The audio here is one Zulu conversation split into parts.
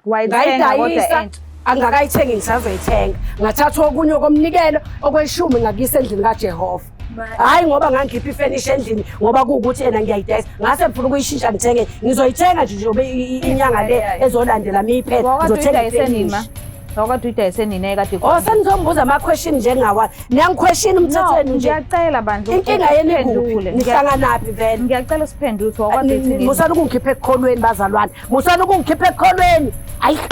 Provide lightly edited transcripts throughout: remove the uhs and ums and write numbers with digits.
Wayithenga kodwa Ngayidayisa entsha. angakayithengi ngisazoyithenga. Ngathatha okunye komnikelo okweshumi ngakuyisa endlini kaJehova. Hayi ngoba ngangikhipha ifenisha endlini ngoba kuwukuthi ena ngiyayidayisa. Ngase ngifuna ukuyishintsha ngithenge. Ngizoyithenga nje njengoba inyanga le ezolandela miyiphela. Wakade Ngizothenga uyidayise nini ma? ifenisha. Wakade uyidayise nini ekade Oh senizongibuza ama-question njengawa. Niyangiquestion umthetho No, wenu nje. ngiyacela bandla. Inkinga yenu ikuphi? usiphendule. Nihlanganaphi vele? Ngiyacela usiphendule ukuthi wakade uyithengile. Musani ukungikhipha ekukholweni bazalwane. Musani ukungikhipha ekukholweni.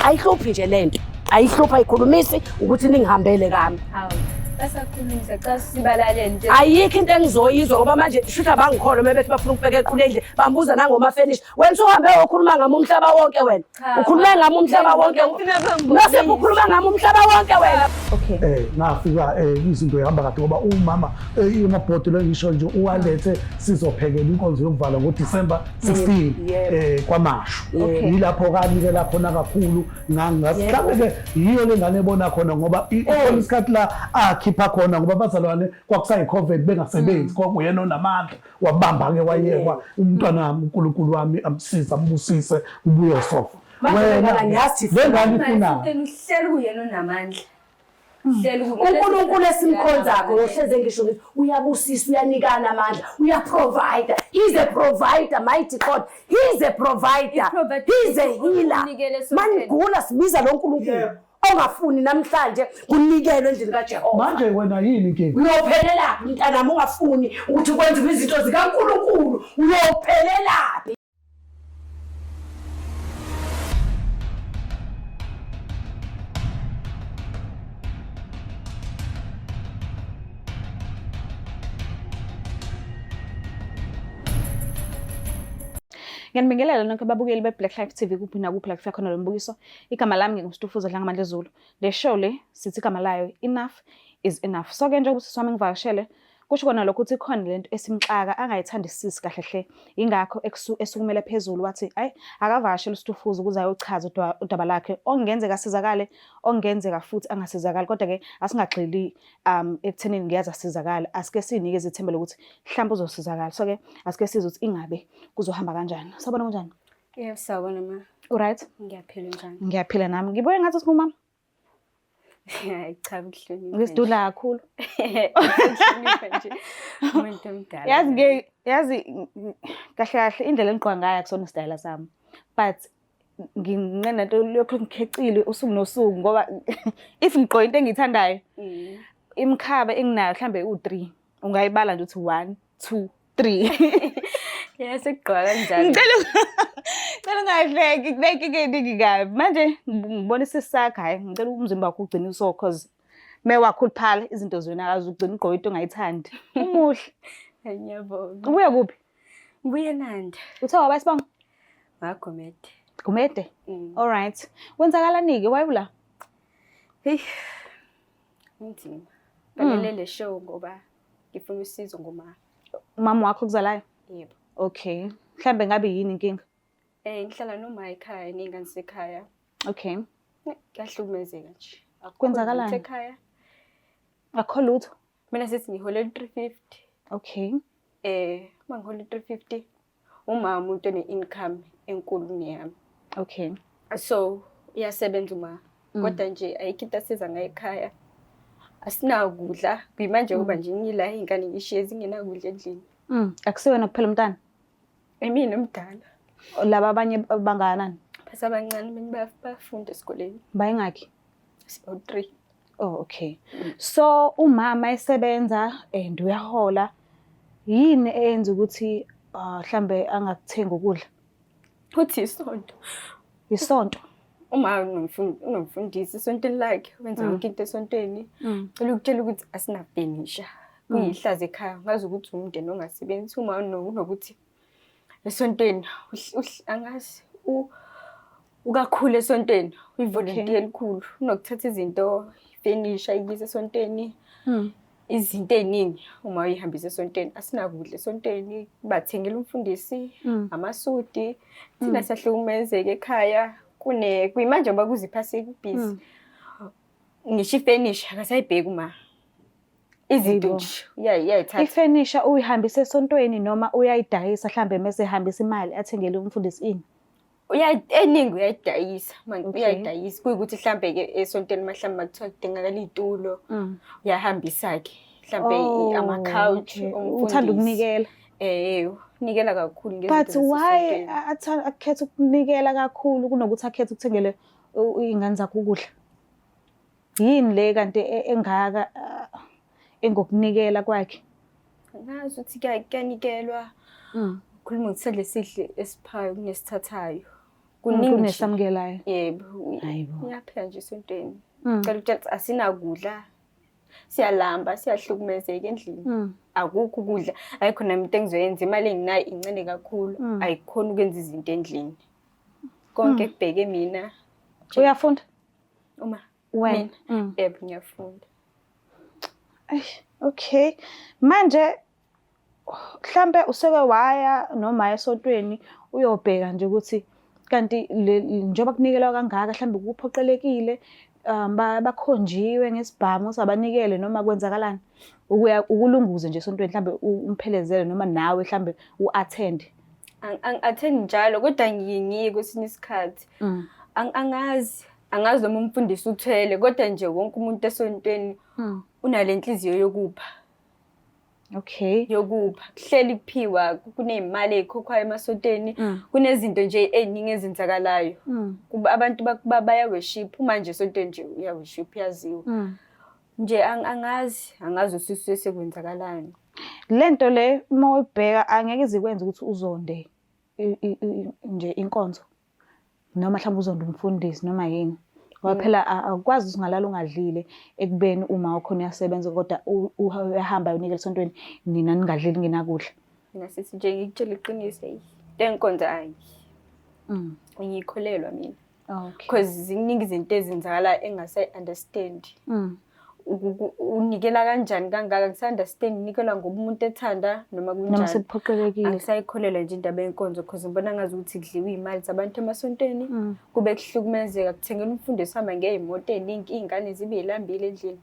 Ayihluphi nje lento. Ayihluphi ayikhulumisi ukuthi ningihambele kami. Hawu, basakhulumisa cha sibalalele nje. Ayikho into engizoyizwa ngoba manje shuthi abangikholwa uma bethi bafuna ukubheka equle endlini bambuza nangoma-furnish. Wena usuhambe wokhuluma ngami umhlaba wonke wena. Cha. Ukhulume ngami umhlaba wonke. Ngifuna bangibonise. Nosipho ukhuluma ngami umhlaba wonke wena. Okay. Ngafika izinto ihamba kahle ngoba umama amabhodwe ngisho nje uwalethe sizophekela inkonzo yokuvala ngoDecember 16 Yebo. kwaMashu. Okay. Yilapho kanikela khona kakhulu mhlawumbe ke yiyo le ngane ebona khona ngoba ikhona isikhathi la akhipha khona ngoba abazalwane kwakusayi-COVID bengasebenzi kwakuyena onamandla wabamba ke wayekwa umntwana wami uNkulunkulu wami amsize ambusise ubuye sofa. Manje Wena lengane ngiyazi le ngane ifunani? Uhleli kuyena onamandla. Uhleli uNkulunkulu esimkhonzakho ngohleze ngisho ngithi uyabusisa uyanikana amandla uyaprovide. He's a provider, mighty God. He's a provider. He's a healer. Unikele esontweni. Manigula sibiza lo Nkulunkulu ongafuni namhlanje kunikelwe endlini kaJehova. Manje wena yini inkinga? Uyophelelaphi mntanami ungafuni ukuthi kwenziwe izinto zikaNkulunkulu? Uyophelelaphi? Ngiyanibingelela nonke ababukeli be-Black Life TV kuphi nakuphi la kufika khona lo mbukiso. Igama lami nginguStufuza Dlangamandla Zulu. Le show le sithi igama layo Enough is Enough. So ke njengoba usisi wami ngivakashele kusho kona lokho ukuthi ikhona lento esimxaka angayithandisisi kahle hle. Ingakho esukumele phezulu wathi ayi akavakashele uStufuza ukuze ayochaza udaba lakhe. Okungenzeka asizakale, okungenzeka futhi angasizakali kodwa ke asingagxili ekuthenini ngiyazi asizakale. Asike sinikeze ithemba lokuthi mhlawumbe uzosizakala. So ke asike sizwe ukuthi ingabe kuzohamba kanjani. Sawubona kunjani? Yebo, sawubona ma. Uright? Ngiyaphila njani? Ngiyaphila nami. Ngibuye ngathi singumama. Hayi cha kuhlonipha. Ngisidudla kakhulu. Kuhlonipha nje. Umuntu omdala. Yazi nge yazi kahle kahle indlela engigqoka ngayo akusona isitayela sami. But nginqena nto lokho ngikhecile usuku nosuku ngoba if ngigqoka into engiyithandayo imikhaba enginayo mhlambe u3 ungayibala nje uthi 1 2 3. Yeah, sekugqoka kanjalo. Ngicela ungahleki kunenkinga eningi kabi. Manje ngibona isisi sakho hayi ngicela umzimba wakho ugcine uso cause me wakhuluphala izinto ziyonakaza ugcina ugqoke into ongayithandi. Umuhle. Ngiyabonga. Ubuya kuphi? Ngibuye Nanda. Uthe waba isibongo? Ngagomede. Gumede. All right. Wenzakalani-ke wayula? Hey. Inzima. Balele le show ngoba ngifuna usizo ngoma. Umama wakho okuzalayo? Yebo. Okay. Mhlambe ngabe yini inkinga? Ngihlala noma ekhaya ney'ngane sekhaya. Okay. Kuyahlukumezeka nje. Akukho Kwenzakalani? lutho ekhaya. Akukho lutho. Mina sithi ngiholela u-350. Okay. Uma ngihola u-350 uma umuntu one-income enkulu kuneyami. Okay. So uyasebenza uma kodwa nje ayikho into asiza ngayo ekhaya. Asinakudla kuyimanje ngoba nje ngila iy'ngane ngishiye zingenakudla endlini. Akusiwena kuphela umntana. Emina omdala. Laba abanye bangakanani? Basabancane abanye bayafunda esikoleni. Bayingakhi? Sibawu-3. Oh, okay. So umama esebenza and uyahola. Yini eyenza ukuthi mhlambe angakuthengi ukudla? Uthi isonto. Isonto. Uma unomfundisi esontweni lakhe wenza yonke into esontweni. Cela ukutshela ukuthi asinafenisha. Kuyihlaza ekhaya ngazi ukuthi umndeni ongasebenzi uma unokuthi esontweni angazi ukakhulu esontweni uyivolontiya elikhulu unokuthatha izinto ifenisha ikuyise esontweni. Izinto ey'ningi uma uyihambisa esontweni asinakudla esontweni bathengela umfundisi amasudi thina siyahlukumezeka ekhaya kune kuyimanje ngoba kuziphasika ubhizi ngisho ifenisha akasayibheki uma izinto nje uyayithatha. Ifenisha uyihambisa esontweni noma uyayidayisa mhlambe mese ehambisa imali athengele umfundisi ini? Eningi uyayidayisa, Okay. uyayidayisa. Kuyikuthi mhlambe-ke esontweni mhlawumbe makuthiwa kudingakala iy'tulo, uyahambisa-ke. Mhlambe Oh, ama-couch, okay. umfundisi. Uthanda ukunikela. Eh, unikela kakhulu ngezinto But why zasesontweni. akhethe ukunikela kakhulu kunokuthi akhethe ukuthengele iy'ngane zakhe ukudla? Yini le kanti engaka engokunikela kwakhe? Angazi ukuthi kuyanikelwa. Khuluma ngokuthi esihle esiphayo kunesithathayo. Kuningi nje. Kunesamukelayo. Yebo. Hayibo. Uyaphila nje esontweni. Cela ukutshela ukuthi asinakudla. Siyalamba, siyahlukumezeka endlini. Akukho ukudla. Ayikho nami into engizoyenza, imali enginayo incane kakhulu. Ayikhoni ukwenza izinto endlini. Konke kubheke mina. Uyafunda? Uma Wena? mina. Yebo, ngiyafunda. Eish, okay. Manje mhlambe useke waya noma esontweni uyobheka nje ukuthi kanti njengoba kunikelwa kangaka mhlambe kuphoqelekile bakhonjiwe ngesibhamu ukuthi abanikele noma kwenzakalani? Ukuya ukulunguze nje esontweni mhlambe umphelezele noma nawe mhlambe u-attend. Angi-attend njalo kodwa ngiye ngiye kwesinye isikhathi. Angazi, angazi noma umfundisi uthwele kodwa nje wonke umuntu esontweni unale nhliziyo yokupha. Okay. Yokupha. Kuhleli kuphiwa, kuney'mali ey'khokhwayo emasontweni, kunezinto nje ey'ningi ezenzakalayo. Kuba abantu baya-worship, uma nje esontweni nje uya-worship, uyaziwa. Nje angazi, angazi ukuthi kusuke sekwenzakalani. Le nto le uma uyibheka angeke ize ikwenze ukuthi uzonde nje inkonzo noma mhlawumbe uzonde umfundisi noma yini. Ngoba phela awukwazi ukuthi ungalala ungadlile ekubeni uma ukhona uyasebenza kodwa uyahamba ayonikela esontweni nina ningadlili ningenakudla. Mina sithi nje ngikutshela iqiniso, eyi, into yenkonzo ayi. Ngiyikholelwa mina. Okay. Because ziningi izinto ezenzakala engasayi-understand. Unikela kanjani kangaka, ngisa-understand unikelwa ngoba umuntu ethanda noma Noma kunjani. sekuphoqelekile. Angisayikholelwa nje indaba yenkonzo because ngibona ngazi ukuthi kudliwa iy'mali zabantu emasontweni, kube kuhlukumezeka, kuthengelwa umfundisi uhamba ngey'moto ey'ningi, iy'ngane zibe y'lambile endlini.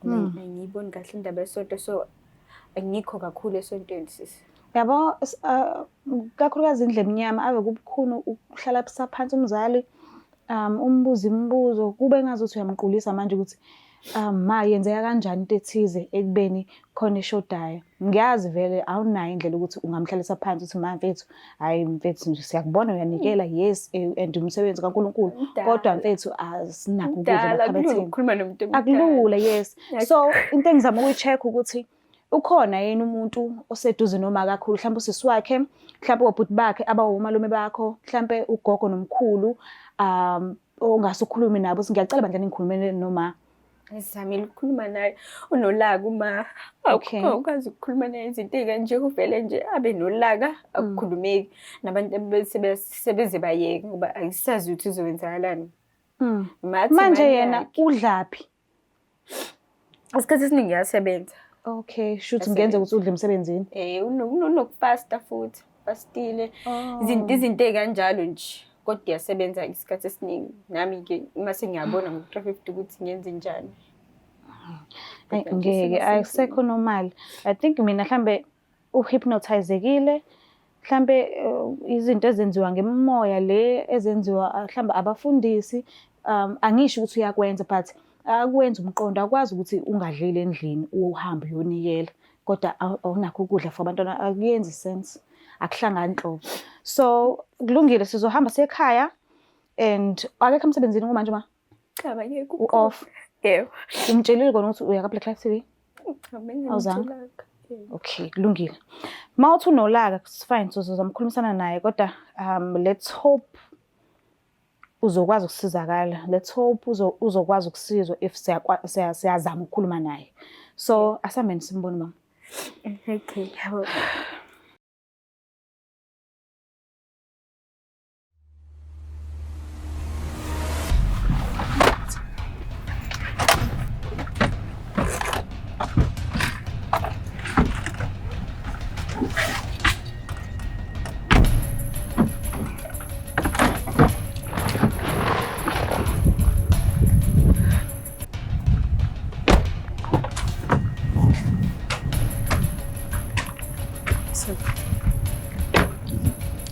Angiyiboni kahle indaba yesonto, so angikho kakhulu esontweni sisi. Yabo, kakhulukazi indlu emnyama ave kubukhuni ukuhlala phansi umzali, umbuze imibuzo, kube ngazuthi uyamqulisa manje ukuthi ma yenzeka kanjani into ethize ekubeni khona eshodayo. Ngiyazi vele awunayo indlela ukuthi ungamhlalisa phansi uthi ma mfethu, hhayi mfethu nje siyakubona uyanikela, yes, and umsebenzi kaNkulunkulu, kodwa mfethu asinakho ukudla Mdala, akulula emakhabetheni. ukukhuluma nomuntu omdala. Akulula, yes. So into engizama ukuyi-check ukuthi ukhona yini umuntu oseduze noma kakhulu, mhlawumbe usisi wakhe, mhlawumbe obhuti bakhe abawomalume bakho, mhlawumbe ugogo nomkhulu, ongase ukhulume nabo uthi ngiyacela bandla ningikhulumele noma. Ngizamile ukukhuluma naye, unolaka uma. Okay. Awukwazi ukukhuluma naye izinto ey'kanje, uvele nje abe nolaka, akukhulumeki. Nabantu sebeze bayeke ngoba ayisazi ukuthi uzowenzakalani. Mathi Manje imali yena yakhe. udlaphi? Isikhathi esiningi uyasebenza. Okay, shuthi ngenze ukuthi udle emsebenzini. Unokufasta futhi, fastile. Izinto ey'kanjalo nje. Kodwa iyasebenza isikhathi esiningi. Nami-ke uma sengiyabona ngo-3:50 ukuthi ngenze njani. Ayi, Kodwa nje ngeke, isimo senzima. akusekho normal. I think mina mhlambe uhypnotizekile, mhlambe izinto ezenziwa ngemimoya le ezenziwa mhlambe abafundisi, angisho ukuthi uyakwenza but akwenza umqondo, akwazi ukuthi ungadlile endlini uhambe uyonikela kodwa awunakho ukudla for abantwana, akuyenzi sense, akuhlangani nhlobo. So kulungile, sizohamba siye ekhaya and akekho emsebenzini kumanje ma? Cha, akekho. U-off. Yebo. Umtshelile kona ukuthi uya ka-Black Life TV? Cha, Awuzange? bengingamtshelanga. Yebo. Okay, kulungile. Ma uthi unolaka, it's fine, sizozama ukukhulumisana naye kodwa let's hope uzokwazi ukusizakala. Let's hope uzokwazi ukusizwa if siyazama ukukhuluma naye. So asambeni simbone mama. Okay, yabo.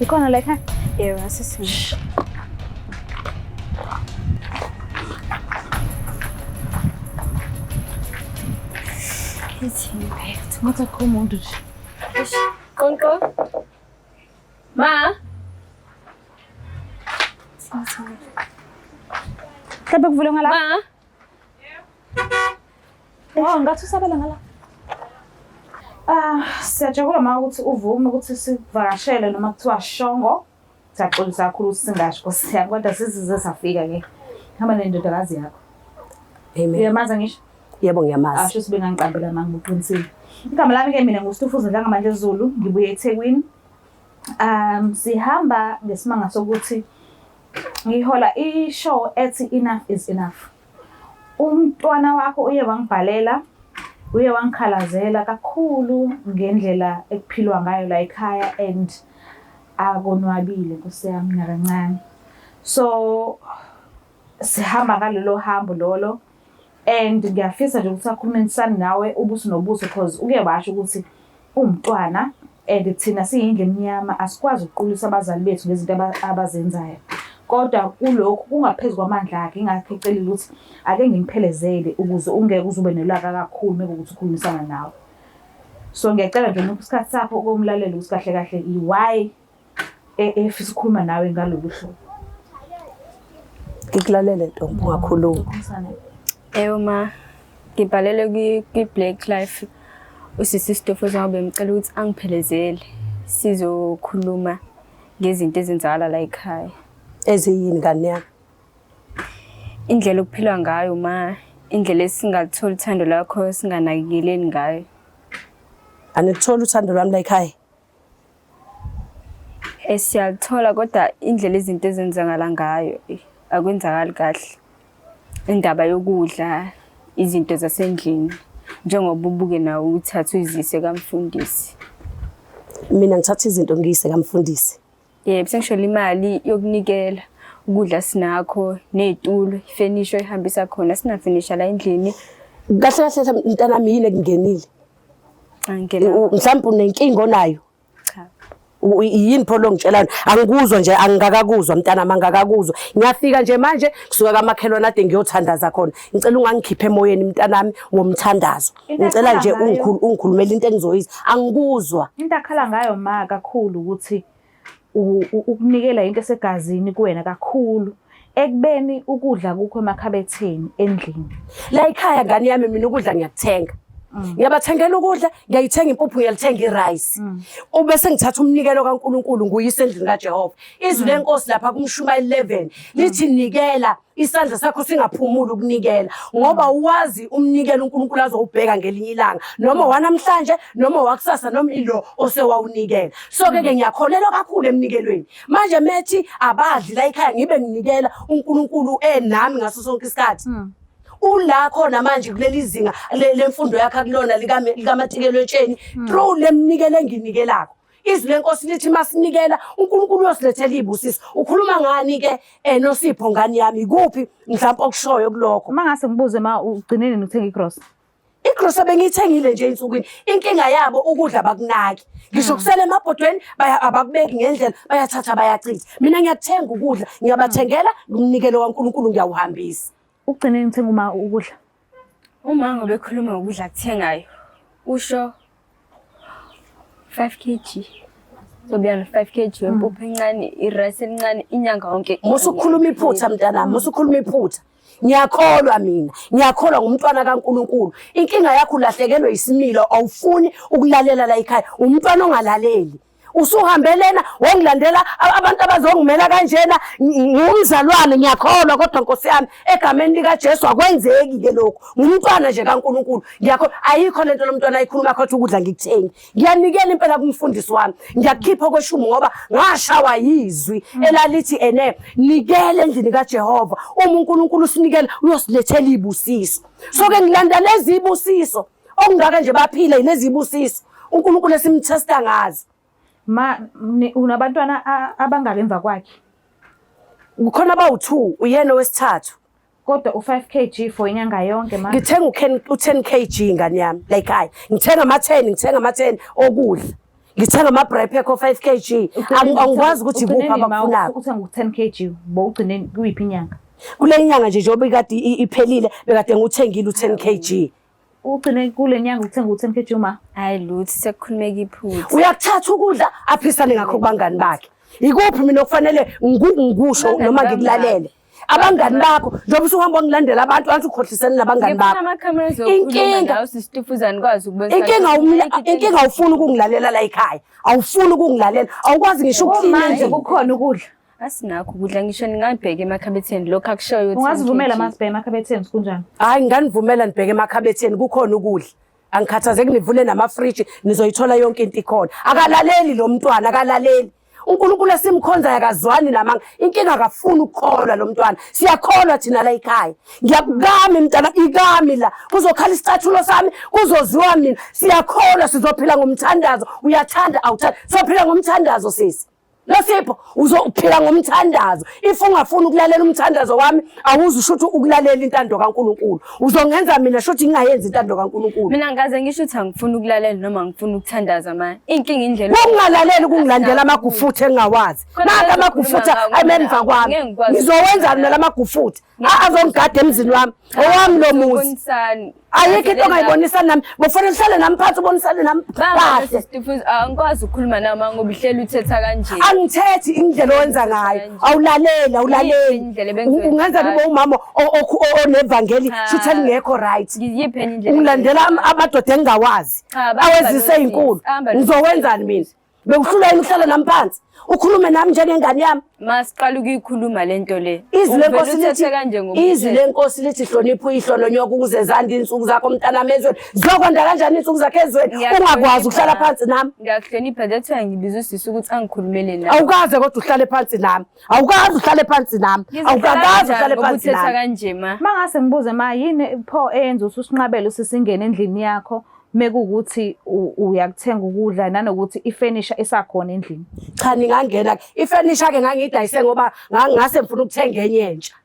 Ikhona la ekhaya? Yebo, asisi. Ngathi akukho umuntu nje. Qonqo. Ma. Mhlawumbe kuvule ngala. Ma. Oh, ngathi usabela ngala. Ah, siyajabula ma ukuthi uvume ukuthi sivakashele noma kuthiwa shongo. Siyaxolisa kakhulu ukuthi singasho Nkosi yami kodwa sisize safika ke. Hamba nendodakazi yakho. Amen. Uyamazi ngisho? Yebo ngiyamazi. Asho sibe ngangiqambela manga uqinisile. Igama lami ke mina nguStufuza Dlangamandla Zulu, ngibuye eThekwini. Sihamba ngesimanga sokuthi ngihola i-show ethi Enough is Enough. Umntwana wakho uye wangibhalela, uye wangikhalazela kakhulu ngendlela ekuphilwa ngayo la ekhaya and akonwabile Nkosi yami nakancane. So sihamba ngalelo hambo lolo and ngiyafisa nje ukuthi akhulumisane nawe ubuso nobuso because uke washo ukuthi umntwana and thina siyindlu emnyama asikwazi ukuqulisa abazali bethu ngezinto abazenzayo. Kodwa kulokhu kungaphezu kwamandla akhe, ingakho ecelile ukuthi ake ngimphelezele ukuze ungeke uze ube nolaka kakhulu mekuwukuthi ukhulumisana nawe. So ngiyacela nje uniphe isikhathi sakho ukumlalela ukuthi kahle kahle why efisa ukukhuluma nawe ngalolu hlobo. Ngikulalele ntombi ungakhuluma. Eyo ma, ngibhalele kwi-Black Life usisi Stufuza ngoba ngicela ukuthi angiphelezele sizokhuluma ngezinto ezenzakala la ekhaya. Eziyini ngane yami? Indlela okuphilwa ngayo ma, indlela esingatholi uthando lwakho singanakekeleni ngayo. Anikutholi uthando lwami la ekhaya? Siyalithola kodwa indlela izinto ezenzakala ngayo akwenzakali kahle. Indaba yokudla, izinto zasendlini, njengoba ubuke nawe uthathe uyizise kamfundisi. Mina ngithatha izinto ngiyise kamfundisi. Yebo, sengisho imali yokunikela, ukudla sinakho, nezitulo, ifenisha oyihambisa khona, sinafenisha la endlini. Kahle kahle mntanami yini ekungenile? Angena. Mhlawumbe unenkinga onayo? Cha. Yini pho lo ngitshelana? Angikuzwa nje, angikakakuzwa mntanami, angikakakuzwa. Ngiyafika nje manje kusuka kamakhelwane ade ngiyothandaza khona. Ngicela ungangikhiphe emoyeni mntanami womthandazo. Ngicela nje ungikhulumele into engizoyizwa. Angikuzwa. Into akhala ngayo ma kakhulu ukuthi ukunikela into esegazini kuwena kakhulu. Ekubeni ukudla kukho emakhabetheni endlini. La ekhaya ngane yami mina ukudla ngiyakuthenga. Ngiyabathengela ukudla, ngiyayithenga impuphu, ngiyalithenga irayisi. Ubese ngithatha umnikelo kaNkuluNkulu nguyise endlini kaJehova. Izwi lenkosi lapha kumshumayeli 11 lithi nikela isandla sakho singaphumuli ukunikela ngoba uwazi umnikelo uNkulunkulu azowubheka ngelinye ilanga noma wanamhlanje noma wakusasa noma ilo osewawunikela. So ke ke ngiyakholelwa kakhulu emnikelweni. Manje methi abadli la ekhaya ngibe nginikela uNkulunkulu enami ngaso sonke isikhathi. Ula khona manje kuleli zinga lemfundo yakhe akulona likamatikelo etsheni through lemnikelo enginikelakho. Izwi lenkosi lithi masinikela uNkulunkulu uyosilethela izibusiso. Ukhuluma ngani ke Nosipho ngani yami kuphi mhlawumbe okushoyo kulokho? Uma ngase ngibuze ma ugcine nini ukuthenga igrosa? Igrosa bengiyithengile nje ensukwini. Inkinga yabo ukudla bakunaki. Ngisho kusele emabhodweni abakubeki ngendlela, bayathatha bayachitha. Mina ngiyakuthenga ukudla, ngiyabathengela umnikelo kaNkulunkulu ngiyawuhambisa. Ugcine nini ukuthenga uma ukudla? Uma ngoba ekhuluma ngokudla akuthengayo, usho 5 kg. Sobiyana 5 kg wempuphu encane, irayisi elincane inyanga yonke. Musukhuluma iphutha mntanami, musukhuluma iphutha. Ngiyakholwa mina, ngiyakholwa ngumntwana kaNkulunkulu. Inkinga yakho ulahlekelwe isimilo, awufuni ukulalela la ekhaya. Umntwana ongalaleli. Usuhambe lena wongilandela abantu abazongimela kanjena, ngumzalwane ngiyakholwa kodwa Nkosi yami egameni likaJesu akwenzeki ke lokho. Ngumntwana nje kaNkulunkulu. Ngiyakholwa ayikho lento lomntwana ayikhuluma khotha ukudla ngikuthengi. Ngiyanikela impela kumfundisi wami. Ngiyakhipha okweshumi ngoba ngashawa yizwi elalithi ene nikele endlini kaJehova. Uma uNkulunkulu usinikela uyosilethela izibusiso. So ke ngilanda lezi ibusiso. Okungaka nje baphile yilezi ibusiso uNkulunkulu esimthesta ngazo. Ma unabantwana abangaka emva kwakhe? Kukhona abawu-2, uyena owesithathu. Kodwa u-5 kg for inyanga yonke ma. Ngithenga u-10 kg ngane yami la ekhaya. Ngithenga ama-10, ngithenga ama-10 okudla. Ngithenga ama-braai pack o-5 kg. Angikwazi ukuthi ikuphi abakufunayo. Uthenga u-10 kg, bowugcine kuyiphi inyanga? Kule nyanga nje njengoba ikade iphelile, bekade ngiwuthengile u-10 kg. Ugcine kule nyanga ukuthenga u-10 kg uma. Hayi lutho sekukhulumeka iphutha. Uyakuthatha ukudla aphisane ngakho kubangani bakhe. Ikuphi mina okufanele ngikusho Abangani noma bami ngikulalele? Abangani bakho njengoba usuhamba wangilandela abantu wathi ukhohlisene nabangani Ngifuna bakho. ama-cameras okukhuluma Inkinga nawe sisitufuzane kwazi ukubonisa. Inkinga awufuni ukungilalela la ekhaya. Awufuni ukungilalela. Awukwazi ngisho ukuklina Manje endlini. kukhona ukudla. Asinakho ukudla ngisho ningabheka emakhabetheni lokho akushoyo ukuthi Ungazivumela masibheke emakhabetheni kunjani? Hayi nganivumela nibheke emakhabetheni kukhona ukudla. Angikhathazeki nivule namafriji nizoyithola yonke into ikhona. Akalaleli lo mntwana akalaleli. uNkulunkulu esimkhonzayo akazwani namanga. Inkinga akafuni ukukholwa lo mntwana. Siyakholwa thina la ekhaya. Ngiyakukami mntana ikami la. Kuzokhala isicathulo sami kuzoziwa mina. Siyakholwa sizophila ngomthandazo. Uyathanda awuthanda. Sophila ngomthandazo sisi. Nosipho uzophila ngomthandazo. If ungafuni ukulalela umthandazo wami awuze usho ukuthi ukulalela intando kaNkuluNkulu. Uzongenza mina shuthi ngingayenzi intando kaNkuluNkulu. Mina ngaze ngisho ukuthi angifuni ukulalela noma ngifuna ukuthandaza ma. Inkinga indlela Ukungalaleli kungilandela amagufuthe engingawazi. Khona Nanka bazokhuluma amagufuthe ngawo, ayime emva kwami. ngeke ngikwazi Ngizowenzani nala magufuthe? Azongigada emzini wami. Owami lo muzi. Bonisani. Ayikho into ongayibonisani nami. Bofanele uhlale nami phansi ubonisane nami kahle. Sisitufuza angikwazi ukukhuluma nawe ma ngoba uhleli uthetha kanje. Angithethi indlela owenza ngayo. Awulaleli, awulaleli. Indlela ebengizoyenza Ungenza ngayo. nibe umama onevangeli Cha. shuthi elingekho right. Ngiyiphi enye indlela? Ungilandela amadoda engingawazi. Cha, bahamba Awezise nosisi, inkulu. hamba nosisi. Ngizowenzani mina? Bekuhlula yini ukuhlala nami phansi? Ukhulume nami njengengane yami. Masiqala ukuyikhuluma lento le. Izwi Uvele lenkosi uthethe lithi kanje ngoba izwi uthethe. lenkosi lithi hlonipha uyihlo nonyoko ukuze zande insuku zakho mntanami ezweni. Ziyokwanda kanjani insuku zakho ezweni? Ngiyakuhlonipha. Ungakwazi ukuhlala phansi nami. Ngiyakuhlonipha that's why ngibiza usisi ukuthi angikhulumele nawe. Awukaze kodwa uhlale phansi nami. Awukaze uhlale phansi nami. Awukakaze uhlale ngoba phansi uthetha nami. kanje ma. Mangase ngibuze ma yini pho eyenza ukuthi usinqabele usisingene endlini yakho mekuwukuthi uyakuthenga ukudla nanokuthi ifenisha isakhona endlini. Cha ningangena ke. Ifenisha ke ngangiyidayise ngoba ngase ngifuna ukuthenga enye entsha.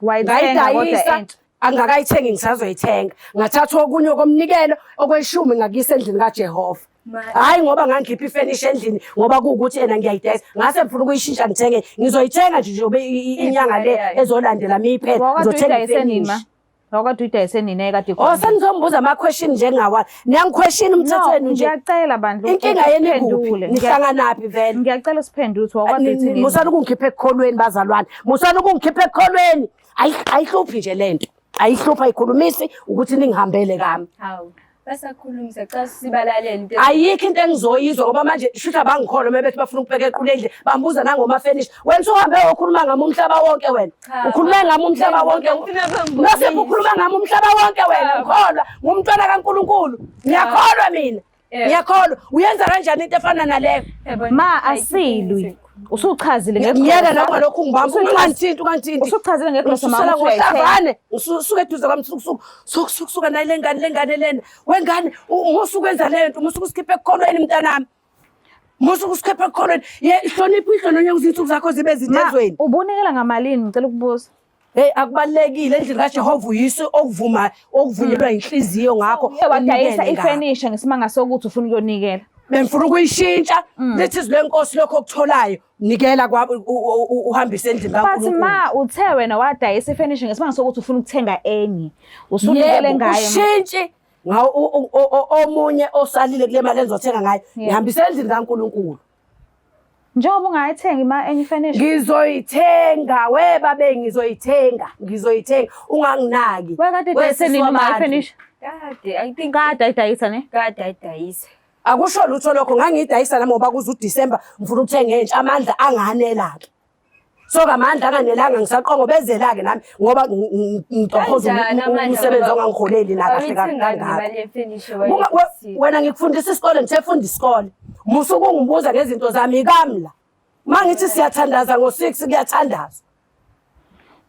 Wayithenga kodwa Ngayidayisa entsha. angakayithengi ngisazoyithenga. Ngathatha okunye komnikelo okweshumi ngakuyisa endlini kaJehova. Hayi ngoba ngangikhipha ifenisha endlini ngoba kuwukuthi ena ngiyayidayisa. Ngase ngifuna ukuyishintsha ngithenge. Ngizoyithenga nje njengoba inyanga le ezolandela miyiphela. Wakade Ngizothenga uyidayise nini ma? ifenisha. Wakade uyidayise nini ayikade Oh ikhona? senizombuza ama question njengawa. Niyangiquestion umthetho wenu nje. Ngiyacela bandla Inkinga yenu ikuphi? usiphendule. Nihlanganaphi vele? Ngiyacela usiphendule ukuthi wakade uyithengile. Musani ukungikhipha ekukholweni bazalwane. Musani ukungikhipha ekukholweni. Ayihluphi nje lento. Ayihluphi ayikhulumisi ukuthi ningihambele kami. Hawu. Basakhulumisa cha sibalalele into. Ayikho into engizoyizwa ngoba manje shuthi abangikholwa uma bethi bafuna ukubheka equle endlini bambuza nangoma furniture. Wena usuhambe wokhuluma ngami umhlaba wonke wena. Cha, Ukhulume ngami umhlaba wonke. Ngifuna bangibonise. Nosipho ukhuluma ngami umhlaba wonke wena Cha. ngikholwa ngumntwana kaNkuluNkulu. Ngiyakholwa mina. Ngiyakholwa. Uyenza kanjani into efana naleyo? Yabona, Ma ayikho asilwi. into Usuchazile Ngiyeke ngegrosa. noma lokhu ngibamba ungangithinti ungangithinti. Usuchazile ngegrosa ma Ngisusela ukuthi uyayithenga. ngohlavane ngisuke eduze kwami suku suku suku suku suka nayi lengane lengane lena wengane musuku wenza le nto musuku usikhiphe ekukholweni mntanami musuku usikhiphe ekukholweni ye hlonipha uyihlo nonyoko izinsuku zakho zibe zinde Ma ezweni. ubunikela ngamalini ngicela ukubuza. Hey akubalekile endlini kaJehova uyise okuvuma okuvunyelwa inhliziyo ngakho Uye wadayisa unikele ngakho. ifenisha ngesimanga sokuthi ufuna ukuyonikela. Bengifuna ukuyishintsha lithi izwi lenkosi lokho okutholayo nikela kwabo uhambise endlini But kaNkulunkulu. ma uthe wena wadayisa ifenisha ngesimanga sokuthi ufuna ukuthenga enye. Usunikele Yebo, ngayo. ushintshi ngawo omunye osalile kule mali engizothenga ngayo ngihambise endlini kaNkulunkulu. Njengoba ungayithengi ma enye ifenisha. Ngizoyithenga we babe ngizoyithenga ngizoyithenga unganginaki. Wekade We idayise sisi nini ma wabantu. ifenisha? Kade I think Kade ayidayisa ne? kade ayidayisa. Akusho lutho lokho ngangiyidayisa nami ngoba kuze uDisemba ngifuna ukuthenga entsha amandla anganela ke. So ngamandla anganelanga ngisaqongobezela ke nami ngoba ngitohoza Kanjani amandla umsebenzi ngoba ongangiholeli na kahle awuyithenganga kangaka. imali yefenisha Wena ngikufundisa isikole ngithe funda isikole. Musa ukungibuza ngezinto zami ikamla. Uma ngithi siyathandaza ngo-6 kuyathandazwa.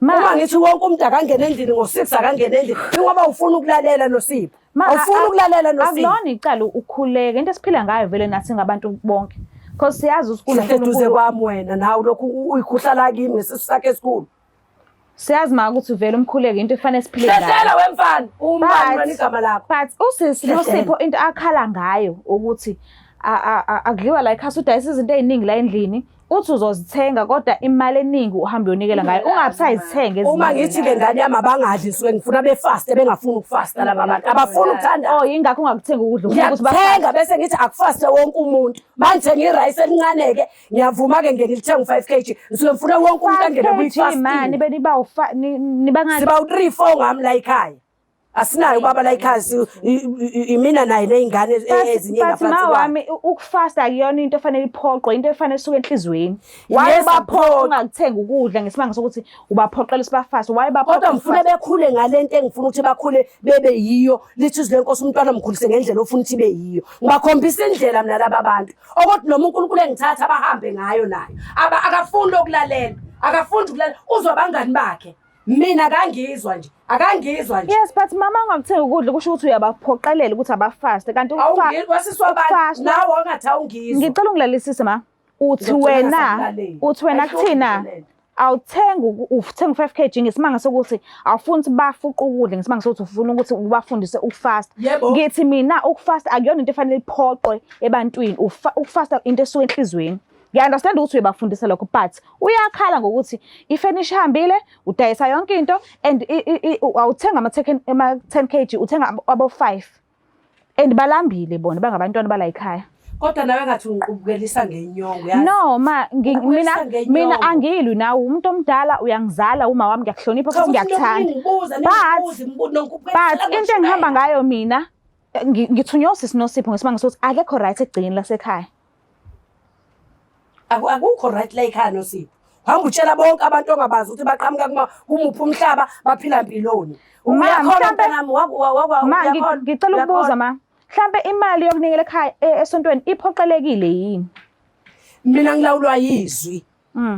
Ma Uma ngithi wonke umuntu akangena endlini ngo-6 akangena endlini ingoba ufuna ukulalela Nosipho. Ma, Awufuni ukulalela Nosipho. Akulona icala ukukhuleka into esiphila ngayo vele nathi ngabantu bonke. Because siyazi ukuthi Hlehla eduze kunoNkulunkulu. kwami wena nawe lokhu uyikhuhlala kimi ngesisu sakhe esikhulu. Siyazi ma ukuthi vele umkhuleko into efanele siphile ngayo. Hlehlela wemfana, umbani But- wena igama lakho. But usisi Hlehlela. Nosipho into akhala ngayo ukuthi akudliwa la ekhaya udayisa izinto ey'ningi la endlini. Uthi uzozithenga kodwa imali eningi uhambe uyonikela ngayo ungabe usayizithenga ezinye. Uma ngithi-ke ngane yami abangadli ngisuke ngifuna befaste bengafuni ukufasta laba bantu abafuni ukuthanda. Oh yingakho ungakuthengi ukudla ufuna ukuthi Ngiyakuthenga bese ngithi akufaste wonke umuntu. Mangithenga irayisi elincane-ke ngiyavuma-ke ngiye ngilithenga u-5 kg ngisuke ngifuna wonke umuntu angene mani kwi-fasting. beniba nibangaki? Siba u-3 4 ngami la ekhaya. Asinayo ubaba la ekhaya imina naye ney'ngane ezinye But ngaphansi ma kwakhe. wami ukufasta akuyona into efanele iphoqwe into efanele isuke enhliziyweni. Why Yes, ubaphoqa akuphoqi. ungakuthengi ukudla ngesimanga sokuthi ubaphoqela ukuthi bafaste? Why ubaphoqa Kodwa ngifuna bekhule ngale nto engifuna ukuthi bakhule bebe yiyo. Lithi izwi lenkosi umntwana mkhulise ngendlela ofuna ukuthi ibe yiyo. Ngibakhombisa indlela mina laba bantu. Okuthi noma uNkulunkulu engithatha bahambe ngayo nayo. Aba akafuni ukulalela. Akafundi ukulalela. Uzwa abangani bakhe. Mina akangizwa nje. Akangizwa nje. Yes, but mama ungakuthengi ukudla kusho ukuthi uyabaphoqelela ukuthi abafaste kanti Awungizwa wasiswa abantu nawe ongathi awungizwa. Ngicela ungilalelisise ma. Uthi Ngizocela wena ngasakulaleli. uthi wena Ayihluphi kuthina nje lento. awuthengi uthenga u-5 kg ngesimanga sokuthi awufuni ukuthi bafuqe ukudla ngesimanga sokuthi ufuna ukuthi ubafundise ukufasta. Yebo. Ngithi mina ukufasta akuyona into efanele iphoqwe ebantwini. Ukufasta into esuka enhliziyweni. Ngiya-understand ukuthi uyabafundisa lokho but uyakhala ngokuthi ifenisha ihambile udayisa yonke into and awuthenga ama-10 kg uthenga abo-5 and balambile bona bangabantwana bala ekhaya. Kodwa nawe ngathi ungiqubukelisa ngenyongo yazi. No ma Ubukelisa mina ngenyongo. mina angilwi nawe umuntu omdala uyangizala uma wami ngiyakuhlonipha Cha, futhi uthi ngiyakuthanda. ningibuza, But ningibuza, imibuzo, nongikhuphukela but into engihamba ngayo mina ngithunywa usisi Nosipho ngesimanga sokuthi akekho right egcikeni lasekhaya. Akukho right la ekhaya Nosipho. Hamba utshela bonke abantu ongabazi ukuthi baqhamuka kumuphi umhlaba baphila mpiloni. Ma, Uyakholwa mhlampe- mntanami, Ma uyakholwa? ngicela ukubuza Uyakholwa? ma. Mhlampe imali yokunikela ekhaya esontweni iphoqelekile yini? Mina ngilawulwa yizwi.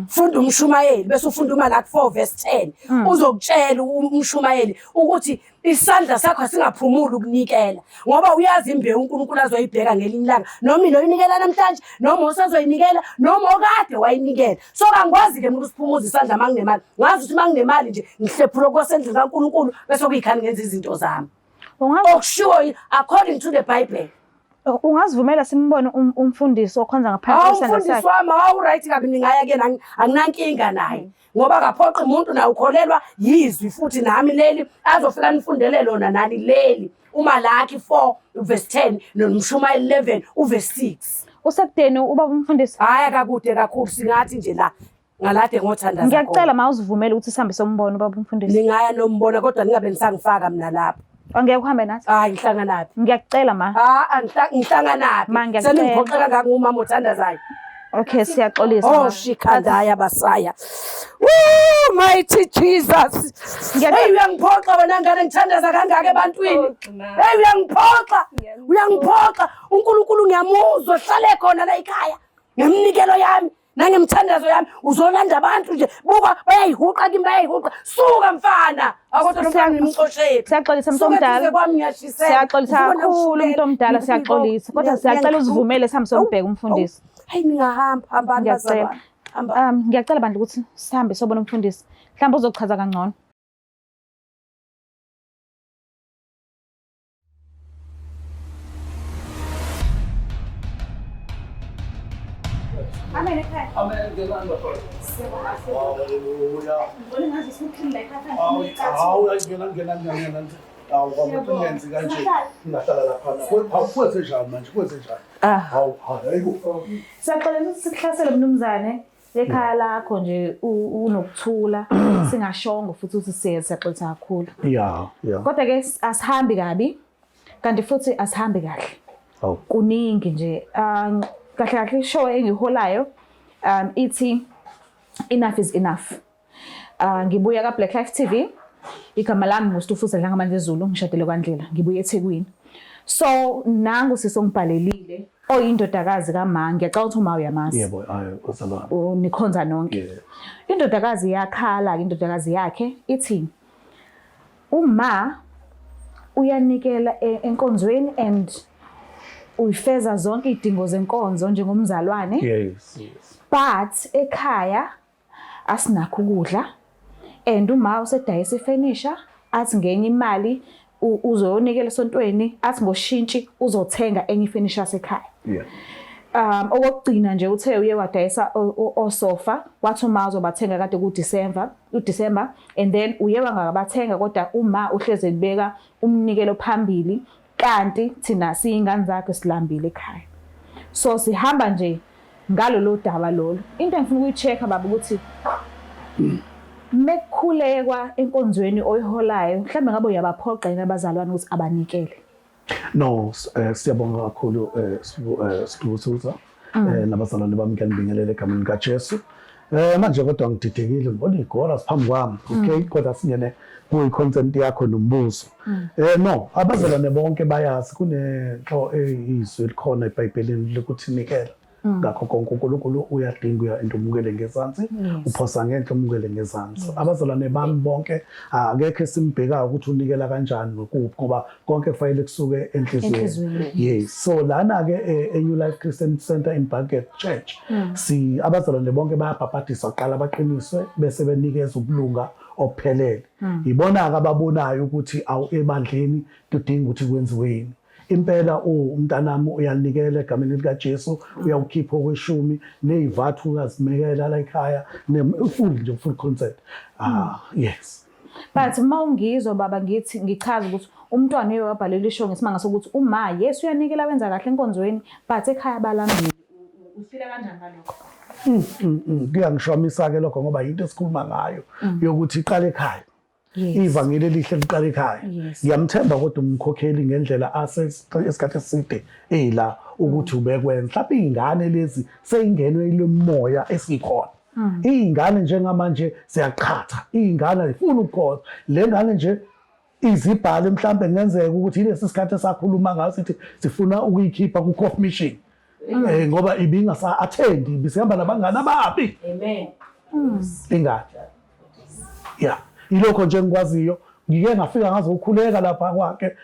Funda umshumayeli bese ufunda uMalaki 4 verse 10. Uzokutshela umshumayeli ukuthi isandla sakho asingaphumuli ukunikela ngoba uyazi imbewu uNkulunkulu azoyibheka ngelinye ilanga noma inoyinikela namhlanje noma usazoyinikela noma okade wayinikela. So kangikwazi ke mina ukusiphumuza isandla manginemali. Ngazi ukuthi manginemali nje ngihlephula okwasendlini kaNkulunkulu bese kuyikhani ngenza izinto zami. Okushiwo according to the Bible. Ungazivumela simbone umfundisi okhonza ngaphansi Hawu kwesandla umfundisi sakhe? wami hawu right kabi ningaya kuyena anginankinga naye ngoba akaphoqi umuntu naye ukholelwa yizwi futhi nami leli azofika nifundele lona nani leli uMalaki 4 verse 10 noMshumayeli 11 uverse 6. Usekudeni ubaba umfundisi? Hhayi akakude kakhulu singathi nje la ngalade ngothandaza Ngiyacela ma uzivumele ukuthi sihambe sombona ubaba umfundisi. Ningaya nombona kodwa ningabe nisangifaka mina lapho. Angeke uhambe nathi. Hayi ngihlanganaphi? Ngiyacela ma. Ah ngihlanganaphi? Ma, ngiyacela. Seningiphoxa kangaka ngumama othandazayo. Okay siyaxolisa. Oh ma. shikhandaya basaya. Woo mighty Jesus. Ngiyacela- Hey uyangiphoxa wena ngane ngithandaza kangaka ebantwini. Oh, ma. Hey uyangiphoxa. Ngiyakuzwa. Uyangiphoxa. uNkulunkulu ngiyamuzwa hlale khona la ekhaya. Ngeminikelo yami nangemthandazo yami uzolanda abantu nje buka bayayihuqa kimi bayayihuqa suka mfana akodwa lo mfana ngimxoshephi Siyaxolisa Suka mntomdala. eduze kwami ngiyashisela Siyaxolisa Ngifuna kakhulu ukushukela. mntomdala siyaxolisa. Kodwa siyacela uzivumele sihambe sombheka umfundisi. Hayi ningahamba hambani Ngiyacela. bazalwane hamba Ngiyacela bandla ukuthi sihambe sobona umfundisi. Mhlawumbe uzochaza kangcono. Amen ekhaya. Amen ngenani bafana. Hallelujah. Ngibona ngazi sikuphila ekhaya. Hawu hawu ngena ngena ngena. Hawu kwamuntu ungenzi kanje. Ngingahlala lapha. Hawu kwenze njani manje kwenze njani? Hawu hayibo. Siyaxolisa ukuthi sikuhlasele mnumzane ekhaya lakho nje unokuthula singashongo futhi ukuthi siyaxolisa kakhulu. Yeah, yeah. Kodwa ke asihambi kabi kanti futhi asihambi kahle. Hawu. Kuningi nje kahle kahle ishow engiholayo ithi enough is enough. Ngibuya ka Black Life TV. Igama lami nguStufuza Dlangamandla Zulu, ngishadele kwaNdlela, ngibuye eThekwini. So nangu sisongibhalelile oyindodakazi kaMa, ngiyacabanga ukuthi uma uyamazi. Yebo, hayi uzalwane. Nikhonza nonke. Yeah. Indodakazi yakhala, indodakazi yakhe ithi uma uyanikela enkonzweni and uyifeza zonke izidingo zenkonzo njengomzalwane. Yes, yes. But ekhaya asinakho ukudla and uma usedayisa ifenisha athi ngenye imali uzoyonikela esontweni athi ngoshintshi uzothenga enye ifenisha yasekhaya. Yeah. Okokugcina nje uthe uye wadayisa osofa, wathi uma uzobathenga kade kuDisemba, uDisemba, and then uye wangakabathenga, kodwa uma uhleze ebeka umnikelo phambili, kanti thina siyingane zakhe silambile ekhaya. So sihamba nje ngalolo daba lolo. Into engifuna ukuyi-check-a baba ukuthi mekukhulekwa enkonzweni oyiholayo, mhlawumbe ngabe uyabaphoqa yini abazalwane ukuthi abanikele? No, siyabonga kakhulu, Sibusuza, nabazalwane bami, ngiyanibingelela egameni likaJesu. Manje kodwa ngididekile, ngibona igora siphambi kwami. Okay, kodwa singene kuyi-content yakho nombuzo. No, abazalwane bonke bayazi kunento eyizwi elikhona eBhayibhelini lokuthi nikela. Ngakho konke uNkulunkulu uyadinga uya into umukele ngezansi, uphosa ngenhla umukele ngezansi. Abazalwane bami bonke akekho esimbhekayo ukuthi unikela kanjani nokuphi, ngoba konke kufanele kusuke enhliziyweni. Enhliziyweni. Yes. So lana ke e-New Life Christian Center in Bagot Church, si abazalwane bonke bayabhabhadiswa kuqala, baqiniswe, bese benikeza ubulunga obuphelele. Ibona ke ababonayo ukuthi awu, ebandleni kudinga ukuthi kwenziweni. Impela umntanami uyanikela egameni likaJesu, uyawukhipha okweshumi nezivathu uyazimekela la ekhaya, full nje, full consent. Ah, yes. But uma ungizwa baba ngithi ngichaza ukuthi umntwana uye wabhalela isho ngesimanga sokuthi uma yes uyanikela, wenza kahle enkonzweni, but ekhaya balambile. Ufila kanjani ngalokho? Kuyangishwamisa ke lokho, ngoba into esikhuluma ngayo yokuthi iqale ekhaya. Ivangeli elihle liqala ekhaya. Ngiyamthemba kodwa umkhokheli ngendlela esikhathi eside eyila ukuthi ubekwenza. Mhlawumbe iy'ngane lezi seyingenwe ilemoya esikhona. Iy'ngane njengamanje siyaqhatha, iy'ngane ayifuni ukukhona. Le ngane nje izibhale, mhlawumbe kungenzeka ukuthi yilesi sikhathi esakhuluma ngaso sithi sifuna ukuyikhipha ku-coffee mission. Ngoba ibingasa-attendi, ibisihamba nabangani ababi. Amen. Ingane. Yeah, ilokho nje engikwaziyo. Ngike ngafika ngazokhuleka lapha kwakhe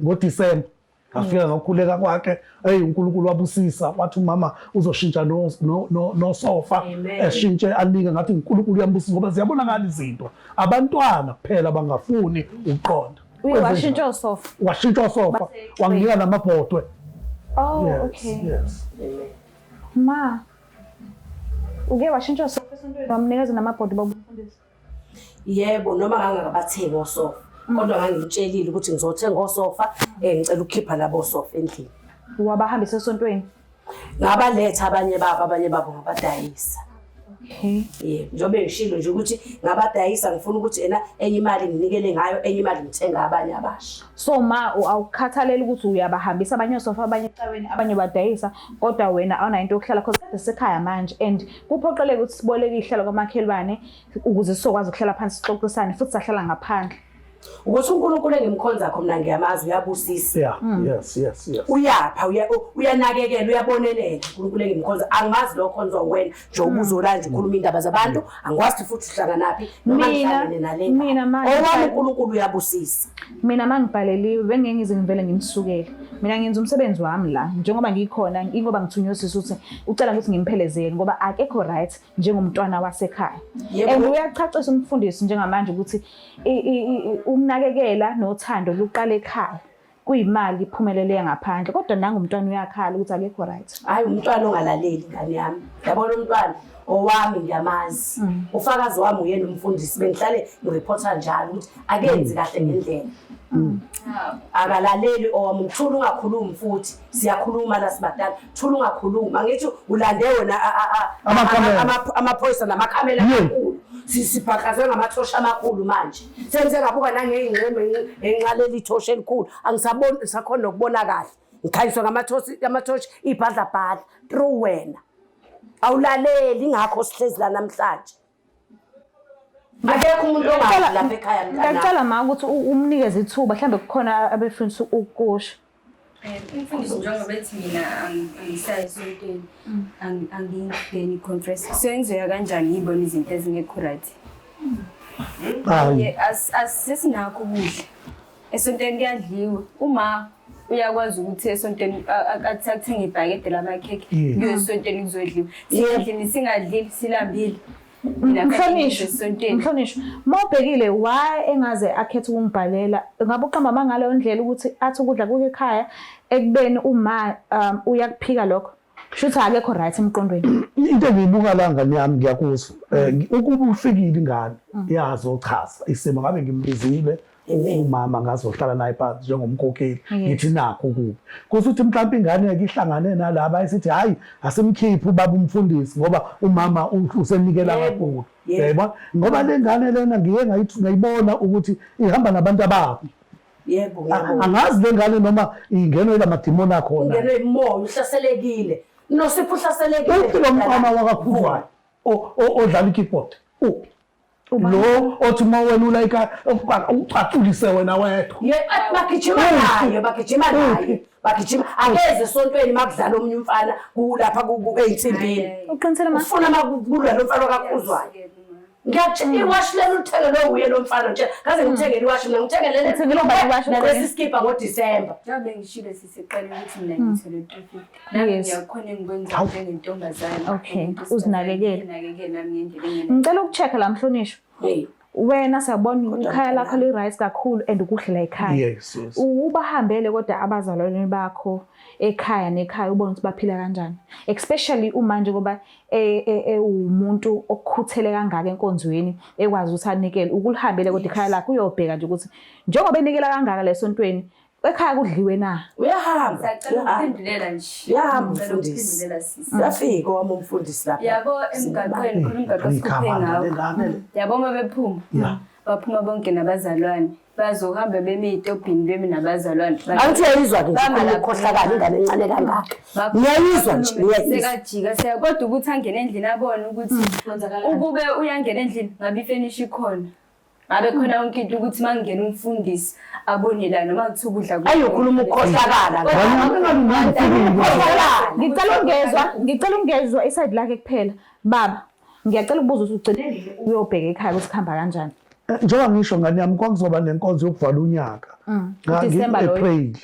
ngoDisemba. Ngafika ngakhuleka kwakhe, hey, uNkulunkulu wabusisa, wathi umama uzoshintsha no no no nosofa, eshintshe anike, ngathi uNkulunkulu uyambusisa ngoba ziyabonakala izinto. Abantwana kuphela bangafuni ukuqonda. Uye washintsha osofa. Washintsha osofa, wanginika namabhodwe. Oh, Yes, okay. Yes. Ma, uke washintsha osofa esontweni, wamnikeza namabhodwe baba umfundisi? Yebo, noma ngangakabathengi osofa, kodwa ngangimtshelile ukuthi ngizothenga osofa, ngicela ukukhipha labo osofa endlini. Wabahambisa esontweni? Ngabaletha abanye babo, abanye babo ngabadayisa. Okay. Yebo, njengoba ngishilo nje ukuthi ngabadayisa, ngifuna ukuthi ena enye imali nginikele ngayo, enye imali ngithenga abanye abasha. So ma awukhathaleli ukuthi uyabahambisa abanye osofa, abanye ecaweni, abanye badayisa, kodwa wena awunayo into yokuhlala, cause kade sisekhaya manje and kuphoqeleke ukuthi siboleke ihlalo kwamakhelwane ukuze sizokwazi ukuhlala phansi sixoxisane, futhi sahlala ngaphandle. Ukuthi uNkulunkulu engimkhonza kho mina ngiyamazi, uyabusisa. Yeah, yes. Uyapha, uyanakekela, uyabonelela uNkulunkulu engimkhonza. Angimazi lo khonzwa wena nje ubuzo la nje ukhuluma indaba zabantu, angikwazi futhi uhlanganaphi noma ngihlangene nale ngane. Mina manje Owami uNkulunkulu uyabusisa. Mina mangibhaleliwe bengeke ngize ngivele ngimsukele. Mina ngenza umsebenzi wami la njengoba ngikhona, ingoba ngithunywe usisi ukuthi ucela ukuthi ngimphelezele ngoba akekho right njengomntwana wasekhaya. And uyachacisa umfundisi njengamanje ukuthi ukunakekela nothando luqala ekhaya. Kuyimali iphumelele ngaphandle, kodwa nangu umntwana uyakhala ukuthi akekho right. Hayi, umntwana ongalaleli, ngane yami. Yabona umntwana owami ngiyamazi. Ufakazi wami uyena umfundisi, bengihlale ngireporta njalo ukuthi akenzi kahle ngendlela. Akalaleli owami, uthula ungakhulumi, futhi siyakhuluma la sibadala. Thula ungakhulumi. Angithi ulande wena Amakhamera. Amaphoyisa namakhamera amakhulu. Sibhaqazwe ngamathosha amakhulu manje. Senze ngabuka nangey'ngxeme enxaleli ithosha elikhulu. Angisaboni sakhona nokubona kahle. Ngikhanyiswa ngamathoshi, amathoshi ibhadlabhadla through wena. Awulaleli, ingakho sihlezi la namhlanje. Akekho umuntu ongazi lapha ekhaya, mntanami. Ngiyacela ma ukuthi umnikeze ithuba, mhlambe kukhona abefundisa ukusho. Umfundisi, njengoba ethi mina angisayi esontweni, angingeni i-conference, so engizoya kanjani ngiyibone izinto ezingekho right? Hayi. Asesinakho ukudla esontweni, kuyadliwa. Uma uyakwazi ukuthi esontweni athi athenge ibhakede lamakhekhe, kuyo esontweni kuzodliwa. Thina endlini singadlili, silambile. Mina Mhlonishwa, esontweni. Mhlonishwa, uma ubhekile why engaze akhethe ukungibhalela, ngabe uqamba amanga ngaleyo ndlela ukuthi athi ukudla kuke ekhaya, ekubeni uma uyakuphika lokho. Shuthi akekho right emqondweni. Into engiyibuka la ngane yami ngiyakuzwa. Ukuba ufikile ingane yazochaza isimo ngabe ngimbizile umama ngazohlala naye phansi njengomkhokheli ngithi nakho kubi. Kusho ukuthi mhlawumbe ingane ke ihlangane nalaba esithi hayi asimkhiphe ubaba umfundisi ngoba umama usenikela kakhulu. Yayibona? Ngoba le ngane lena ngiye ngayibona ukuthi ihamba nabantu ababi. Yebo, yebo. Angazi le ngane noma ingenwe ila madimoni akhona. Ungenwe imoya, uhlaselekile. Nosipho uhlaselekile. Uphi lo mfana wakaKhuzwayo odlala i-keyboard? Uphi? Lo othi uma welula ucaculise wena wedwa. Ye, bagijima naye, bagijima naye. Bagijima akeze esontweni makudlala omunye umfana kulapha ey'nsimbini. Uqinisile ma. Ufuna makulwa lo mfana wakaKhuzwayo. Ngiyakutshela iwashi lelo ulithengelwe wuye lo mfana nje. Ngaze ngithengele iwashi mina ngithengelele Uthengele ubani iwashi nalesi skipa ngoDisemba. Njengoba ngishilo sisiqala ukuthi mina ngithole 350. Nami ngiyakhona engikwenza njengentombazane. Okay, uzinakekele. Nginakekele nami ngendlela engena. Ngicela ukucheck la mhlonishwa. Hey. Wena siyabona ikhaya lakho li-right kakhulu and kuhle la ekhaya. Yes, yes. Ubahambele kodwa abazalwane bakho ekhaya nekhaya ubone ukuthi baphila kanjani. Especially uma nje ngoba ewumuntu okhuthele kangaka enkonzweni ekwazi ukuthi anikele ukulihambele kodwa ikhaya lakhe uyobheka nje ukuthi njengoba enikela kangaka lesontweni ekhaya kudliwe na. Uyahamba. Sacela ukuphendulela nje. Uyahamba Ngicela umfundisi. ukuphendulela sisi. Uyafika owami umfundisi lapha. Yabo emgaqweni khona umgaqo esikhuphe Ikhanda ngawo. le ngane le. Yabo uma bephuma. Yeah. Baphuma bonke nabazalwane. Bazohamba bemi ey'tobhini bemi nabazalwane. Angithi uyayizwa ke nje Bama khona lapho. ukukhohlakala ingane encane kangaka. Ngiyayizwa nje, ngiyayizwa. Sekajika seya kodwa ukuthi angene endlini abone ukuthi ukube uyangena endlini ngabe ifenishi ikhona. Ngabe khona yonke into ukuthi uma kungena umfundisi abone la noma kuthiwa ukudla kukhona. Ayi ukhuluma ukukhohlakala. Ukukhohlakala. Ngicela ukungezwa iside lakhe kuphela. Baba, ngiyacela ukubuza ukuthi ugcine nini uyobheka ekhaya ukuthi kuhamba kanjani? Njengoba ngisho ngane yami kwakuzoba nenkonzo yokuvala unyaka. December loyo. April.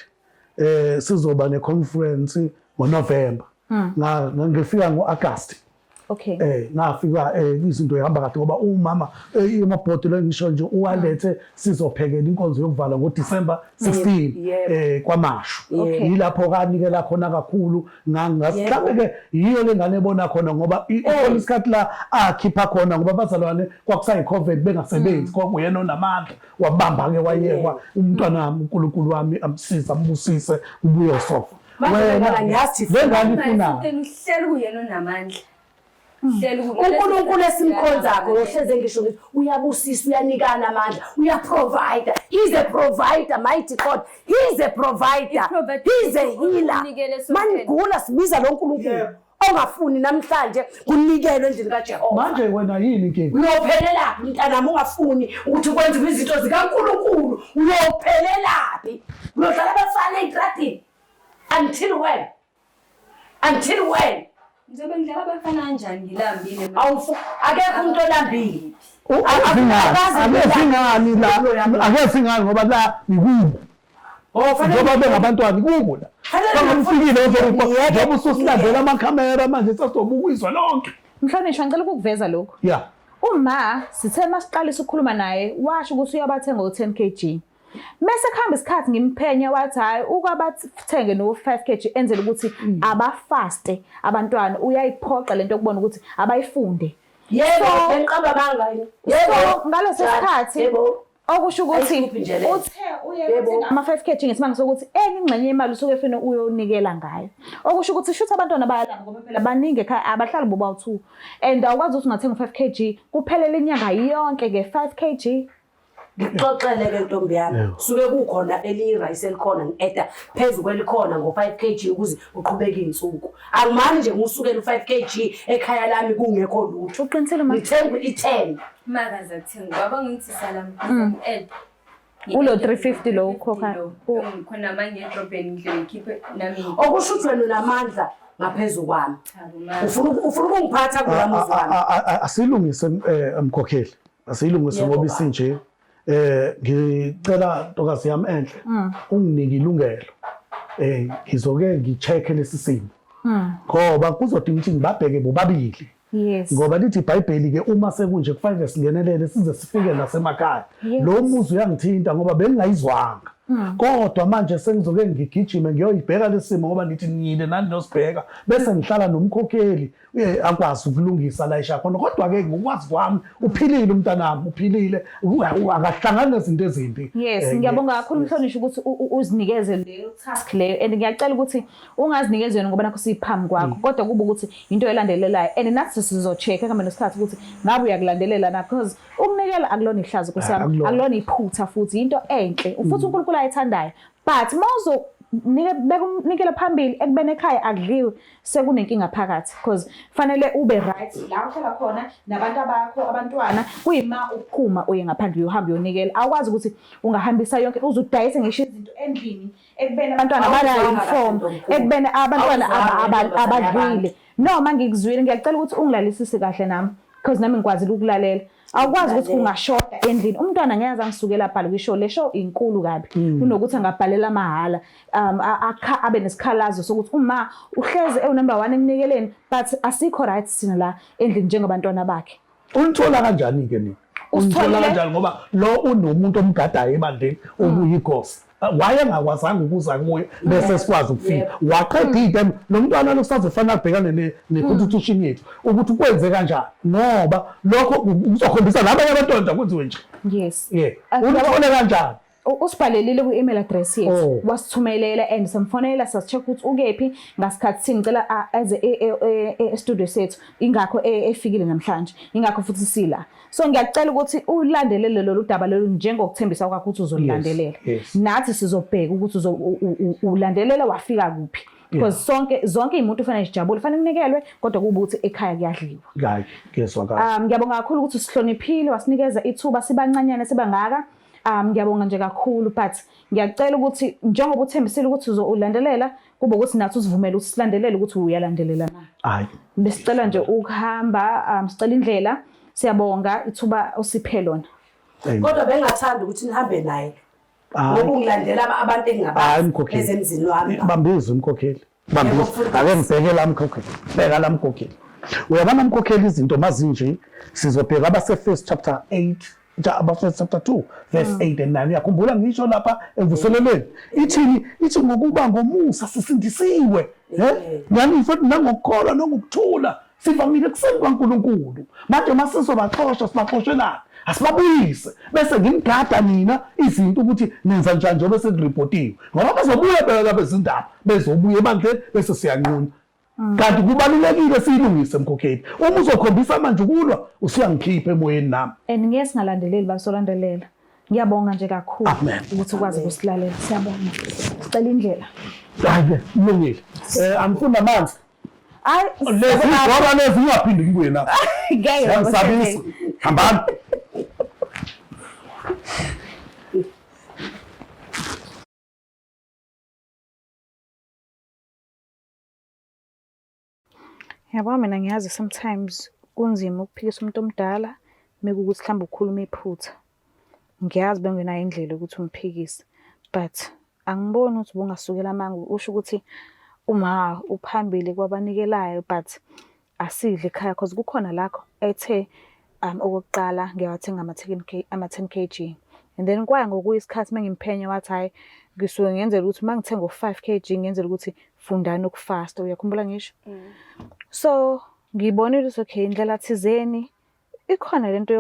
Sizoba ne-conference ngoNovember. Ngifika ngo-August. Okay. Ngafika izinto ihamba kahle ngoba umama amabhodi lo ngisho nje uwalethe sizophekela inkonzo yokuvala ngoDecember 16 kwaMashu. Yilapho kanikela khona kakhulu mhlawumbe ke yiyo le ngane ebona khona ngoba ikhona isikhathi la akhipha khona ngoba abazalwane kwakusayi-COVID bengasebenzi kwakuyena onamandla wabamba ke wayekwa umntwana wami uNkulunkulu wami amsize ambusise ubuye usofa. Wena ngiyazi le ngane ifuna Uhleli kuyena onamandla. uNkulunkulu esimkhonzakho ngohleze ngisho ngithi uyabusisa uyanikana amandla uyaprovide. He's a provider, mighty God. He's a provider. He's a healer. Manigula sibiza lo nkulunkulu ongafuni namhlanje kunikelwe endlini kaJehova. Manje wena yini inkinga? Uyophelelaphi mntanami ungafuni ukuthi kwenziwe izinto zikaNkulunkulu? Uyophelelaphi? Uyodlala abafana ey'tradini until when? Until when? Ngizobe ngidlala abafana kanjani ngilambile? Awufu akekho umuntu olambile. Akekho la, akekho ingane ngoba la ngikubo. Njengoba bengabantwana kubo la. Bangamfikile njengoba ususilandela amakhamera manje sasizobukwa lonke. Mhlonishwa ngicela ukukuveza lokho. Yeah. Uma sithe masiqalisa ukukhuluma naye washo ukuthi uyabathenga ngo-10 kg. Mase kuhamba isikhathi ngimphenya wathi hayi ukwabathenge no-5 kg enzela ukuthi abafaste abantwana uyayiphoqa lento yokubona ukuthi abayifunde. Yebo, benqaba banga yini? Yebo, ngaleso sikhathi okusho ukuthi uthe Yebo. ama 5 kg ngesimanga sokuthi enye ingxenye yemali usuke efuna uyonikela ngayo. Okusho ukuthi shutha abantwana bayalamba ngoba phela baningi ekhaya abahlali boba u2 and awukwazi ukuthi ungathenga u5 kg kuphelele inyanga yonke nge5 kg. Ngixoxele ke ntombi yami. Suke kukhona eliyirice elikhona ngi-eda phezu kwelikhona ngo-5 kg ukuze uqhubeke iy'nsuku. Angimani nje ngisukela u-5 kg ekhaya lami kungekho lutho. Uqinisile ma. Ngithenga i-10. Makaze athenga. Baba ngithi salam add. Ulo 350 lo ukhokha. Khona manje edrobheni ngidle ngikhiphe nami. Okusho ukuthi wena unamandla ngaphezu kwami. Ufuna ukungiphatha kula muzi wami. Asilungise mkhokheli. Asilungise ngoba isinje. Ngicela ntokazi yami enhle unginike ilungelo. Ngizoke ngicheck lesi simo. Ngoba kuzodinga ukuthi ngibabheke bobabili. Yes. Ngoba lithi iBhayibheli ke uma sekunje kufanele singenelele size sifike nasemakhaya. Lo muzi uyangithinta ngoba bengingayizwanga. Kodwa manje sengizoke ngigijime ngiyoyibheka lesimo ngoba nithi niyile nani nosibheka bese ngihlala nomkhokheli uye akwazi ukulungisa la esha khona. Kodwa-ke ngokwazi kwami uphilile umntanami, uphilile, akahlangani nezinto ezimbi. Yes, ngiyabonga kakhulu mhlonishwa ukuthi uzinikeze leyo task leyo, and ngiyacela ukuthi ungazinikezi yona ngoba nakho siphambi kwakho, kodwa kuba ukuthi into elandelelayo, and nathi sizo-check ekuhambeni kwesikhathi ukuthi ngabe uyakulandelela na, because ukunikela akulona ihlazo Nkosi yami, Akulona. Akulona iphutha, futhi into enhle futhi uNkulunkulu ayithandayo, but mawuzo beka umnikelo phambili ekubeni ekhaya akudliwe, sekunenkinga phakathi, because fanele ube right la uhlala khona nabantu abakho, abantwana, kuyima uphuma uye ngaphandle uyohamba uyonikela. Awukwazi ukuthi ungahambisa yonke uze udayise ngisho izinto endlini ekubeni abantwana Awuzwanga banayo kahle, uniform, ntomkhulu. Ekubeni abantwana Awuzwanga intombazane abadlile. yabantu. Noma ngikuzwile, ngiyacela ukuthi ungilalisise kahle nami, because nami ngikwazile ukulalela. Awukwazi ukuthi Lalela. Kungashoda endlini, umntwana ngeke aze angisukela abhale kwishow. Le show inkulu kabi kunokuthi angabhalela mahhala, abe nesikhalazo sokuthi uma uhleze ewu-number one ekunikeleni, but asikho right thina la endlini njengabantwana bakhe. Unithola kanjani-ke nina? Unithola Usitholile? kanjani, ngoba lo unomuntu omgadayo ebandleni okuyigosi, wayengakwazanga ukuza kuye bese sikwazi ukufika waqeda iy'temu lo mntwana lo kusazofanele abhekane ne-constitution yethu ukuthi kwenze kanjani, ngoba lokho kuzokhombisa nabanye abantwana nje kwenziwe nje. Yeah, unithole kanjani? Usibhalelile kwi-email address yethu. Oh. Wasithumelela and samfonela, sasi-check ukuthi ukephi ngasikhathi sini, ngicela eze e-studio sethu, ingakho efikile namhlanje, ingakho futhi sila. So ngiyacela ukuthi ulandelele lolu daba lolu njengokuthembisa kwakho ukuthi uzolulandelela. Nathi sizobheka ukuthi ulandelela wafika kuphi, because sonke zonke iy'moto kufanele zijabule, kufanele kunikelwe, kodwa kuba ukuthi ekhaya kuyadliwa. Hayi, ngiyezwakala. Ngiyabonga kakhulu ukuthi usihloniphile wasinikeza ithuba sibancanyana sibangaka. Ngiyabonga nje kakhulu, but ngiyacela ukuthi njengoba uthembisile ukuthi uzolandelela, kube ukuthi nathi usivumele ukuthi silandelele ukuthi uyalandelela na. Hayi. Besicela nje ukuhamba, sicela indlela. Siyabonga ithuba osiphe lona. Amen. Kodwa bengathanda ukuthi nihambe naye. Hayi. Ngoba ungilandela abantu Hayi engingabazi mkhokheli. ezemzini wami. Bambiza umkhokheli. Yebo, Bambiza. mfundisi. Ake ngibheke la mkhokheli. Bheka la mkhokheli. Uyabona mkhokheli, izinto mazinje sizobheka abase First chapter 8, abase chapter 2 verse 8 and 9. Uyakhumbula ngisho lapha emvuselelweni. Ithini? Ithi ngokuba ngomusa sisindisiwe. Eh? Nani futhi nangokukholwa nokuthula sivamile kuseni kwaNkulunkulu. Manje masizobaxosha, sibaxoshelana. Asibabuyise bese ngimgada nina izinto ukuthi nenza njani njengoba sekuripotiwe, ngoba bazobuya phela lapha izindaba, bezobuya ebandleni bese siyanquna. Kanti kubalulekile siyilungise mkhokheli. Uma uzokhombisa manje ukulwa, usuyangikhipha emoyeni nami. And ngeke singalandeleli, basolandelela. Ngiyabonga nje kakhulu Amen. Ukuthi ukwazi ukusilalela. Siyabonga. Sicela indlela. Hayi, kulungile. Angifuni amanzi. Hayi, Lezi ngoba lezi ungaphindi ngibuye na. Ngeke. Siyamsabisa. Hambani. Yabo, mina ngiyazi sometimes kunzima ukuphikisa umuntu omdala mekuwukuthi mhlawumbe ukhuluma iphutha. Ngiyazi bengenayo indlela yokuthi umphikise, but angiboni ukuthi ubungasukela amanga usho ukuthi uma uphambili kwabanikelayo but asidli ekhaya, cause kukhona lakho ethe okokuqala ngiyawathenga ama-10 kg, and then kwaya ngokuya isikhathi mengimphenya wathi hhayi, ngisuke ngenzela ukuthi uma ngithenga u-5 kg ngenzela ukuthi fundani ukufasta, uyakhumbula ngisho? So ngibonile ukuthi okay, indlela thizeni ikhona lento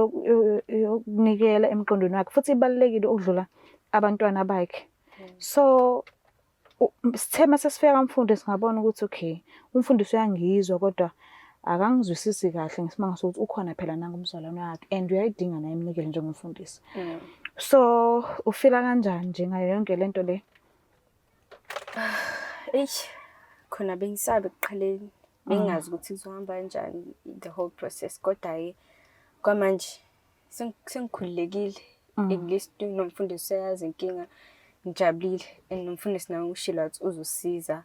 yokunikela emqondweni wakhe, futhi ibalulekile ukudlula abantwana bakhe. So sithe mase sifika kamfundisi ngabona ukuthi okay, umfundisi uyangizwa kodwa akangizwisisi kahle, ngesimanga sokuthi ukhona phela nangumzalwane wakhe and uyayidinga naye iminikelo njengomfundisi. So ufila kanjani nje ngayo yonke lento le? Eish, khona bengisabe ekuqaleni, bengingazi ukuthi kuzohamba kanjani the whole process, kodwa-ke kwamanje sengikhululekile. At least nomfundisi uyayazi inkinga, ngijabulile, and nomfundisi nawe ushilo wathi uzosiza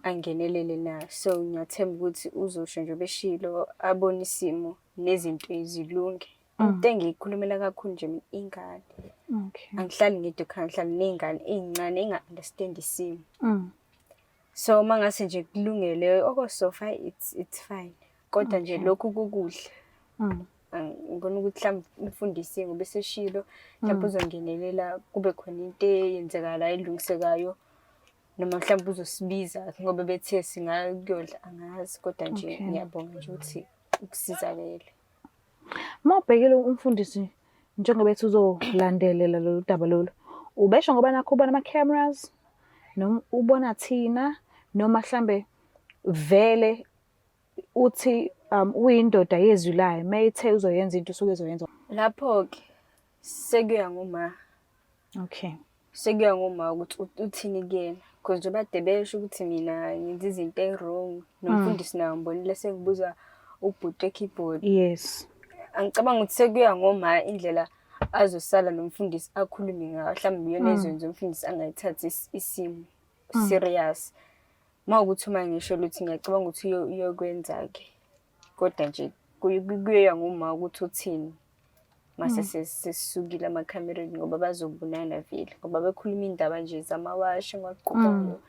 angenelele naye, so ngiyathemba ukuthi uzosho nje beshilo abone isimo nezinto zilunge. Into engiyikhulumela kakhulu nje mina ingane. Angihlali ngedwa ekhaya, ngihlala ney'ngane ey'ncane ey'nga-understand isimo. So uma ngase nje kulungele okosofa, it's fine. Kodwa nje lokhu kukudla. Ngibona ukuthi mhlawumbe umfundisi ngoba eseshilo mhlawumbe uzongenelela kube khona into eyenzekalayo elungisekayo noma mhlawumbe uzosibiza ngoba bethe singayodla angazi kodwa nje ngiyabonga nje ukuthi ukusizakele. Uma ubhekile umfundisi njengoba ethi uzolandelela lolu daba lolu, ubesho ngoba nakho ubona ama-cameras noma ubona thina noma mhlambe vele uthi uyindoda yezwi layo uma ethe uzoyenza into usuke ezoyenza. Lapho-ke sekuya ngoma. Okay. Sekuya ngoma ukuthi uthini kuyena. Because njengoba kade besho ukuthi mina ngenza izinto e-wrong, nomfundisi naye ngibonile sengibuza ubhuti we-keyboard. Yes. Angicabanga ukuthi sekuya ngoma indlela azosala nomfundisi akhulume ngayo. Mhlawumbe iyona ezoyenza umfundisi angayithathi isimo serious. Uma ukuthi uma ngisho ukuthi ngiyacabanga ukuthi uyokwenza-ke. Kodwa nje kuyoya ngoma ukuthi uthini. Mase sesisukile amakhamereni ngoba bazobonana vele ngoba bekhuluma indaba nje zamawashi engiwagqokayo.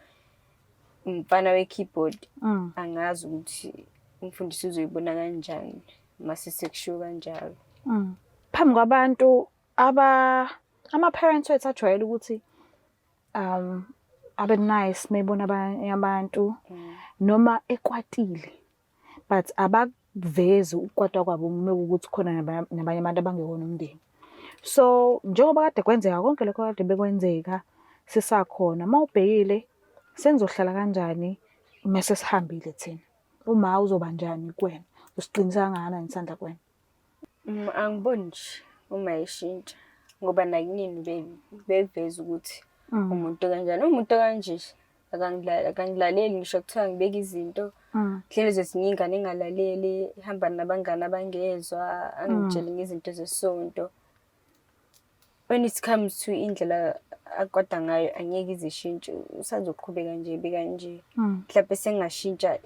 Umfana we-keyboard angazi ukuthi umfundisi uzoyibona kanjani mase sekushiwo kanjalo. Phambi kwabantu aba ama-parents wethu ajwayele ukuthi abe nice mebona abanye abantu noma ekwatile but abakuvezi ukukwata kwabo uma kuwukuthi khona nabanye abantu abangewona umndeni. So njengoba kade kwenzeka konke lokho kade bekwenzeka sisakhona, uma ubhekile senizohlala kanjani mese sihambile thina? Uma uzoba njani kuwena? Usiqinisa kangakanani isandla kuwena? Angiboni nje uma eshintsha ngoba nakunini beveza ukuthi umuntu kanjani umuntu kanje akangilaleli ngisho kuthiwa ngibeka izinto hleli zezinye ingane engalaleli ihamba nabangani abangezwa angitshele ngezinto zesonto. When it comes to indlela akwata ngayo angeke izishintshe usazoqhubeka nje bekanje. Mhlawumbe sengashintsha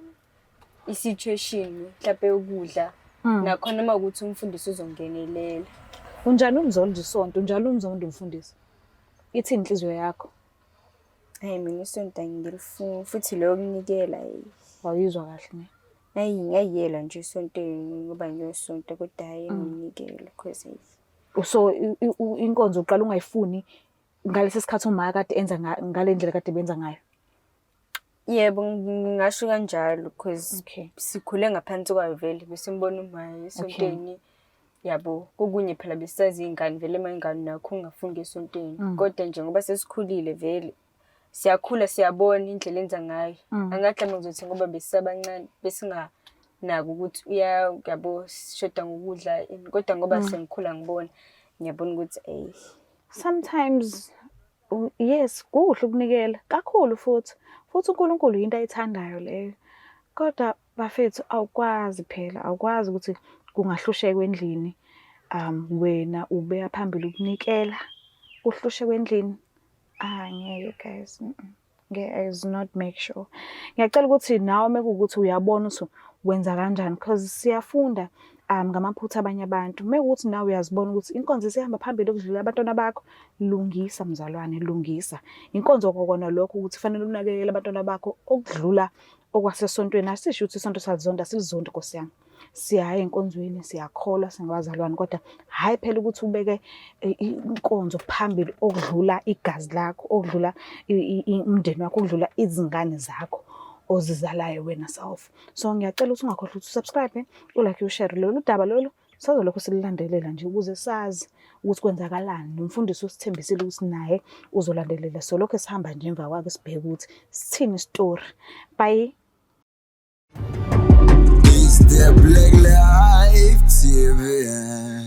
i-situation mhlawumbe yokudla nakhona uma ukuthi umfundisi uzongenelela. Unjani umzondo isonto? Unjani umzondo umfundisi? Ithini inhliziyo yakho? Hayi mina isonto angilifuni futhi leyo kunikela hayi. Awuyizwa kahle ne? Hayi ngiyayiyela nje esontweni ngoba ngiyosonta kodwa hhayi ngomnikelo cause hayi. So inkonzo uqala ungayifuni ngalesi sikhathi uma kade enza ngale ndlela kade benza ngayo? Yebo ngingasho kanjalo cause sikhule ngaphansi kwayo vele besimbona uma esontweni yabo kokunye phela besisazi iy'ngane vele uma ingane nakho ungafundi esontweni kodwa nje ngoba sesikhulile vele siyakhula siyabona indlela enza ngayo. Angathi mhlawumbe ngizothi ngoba besisabancane besinganaki ukuthi yabo sishoda ngokudla ini kodwa ngoba sengikhula ngibona ngiyabona ukuthi eyi. Sometimes yes kuhle ukunikela kakhulu futhi futhi uNkulunkulu yinto ayithandayo leyo kodwa bafethu awukwazi phela awukwazi ukuthi kungahlushekwa endlini wena ubeka phambili ukunikela kuhlushekwe endlini. Ah ngeke guys, ngeke is not make sure. Ngiyacela ukuthi nawe uma kuwukuthi uyabona ukuthi wenza kanjani because siyafunda ngamaphutha abanye abantu. Uma kuwukuthi nawe uyazibona ukuthi inkonzo isihamba phambili ukudlula abantwana bakho, lungisa mzalwane, lungisa. Inkonzo kokona lokho ukuthi kufanele unakekele abantwana bakho okudlula okwasesontweni. Asisho ukuthi isonto siyalizonda, asilizondi Nkosi yami. Siyaya enkonzweni, siyakholwa, singabazalwane kodwa hhayi phela ukuthi ubeke inkonzo phambili okudlula igazi lakho, okudlula umndeni wakho, okudlula izingane zakho ozizalayo wena self. So ngiyacela ukuthi ungakhohlwa ukuthi usubscribe, ulike, ushare lolu daba lolu sazolokhu silulandelela nje ukuze sazi ukuthi kwenzakalani. Nomfundisi usithembisile ukuthi naye uzolandelela. So lokhu esihamba nje emva kwakhe sibheke ukuthi sithini isitori. Bye. It's the Black Life TV.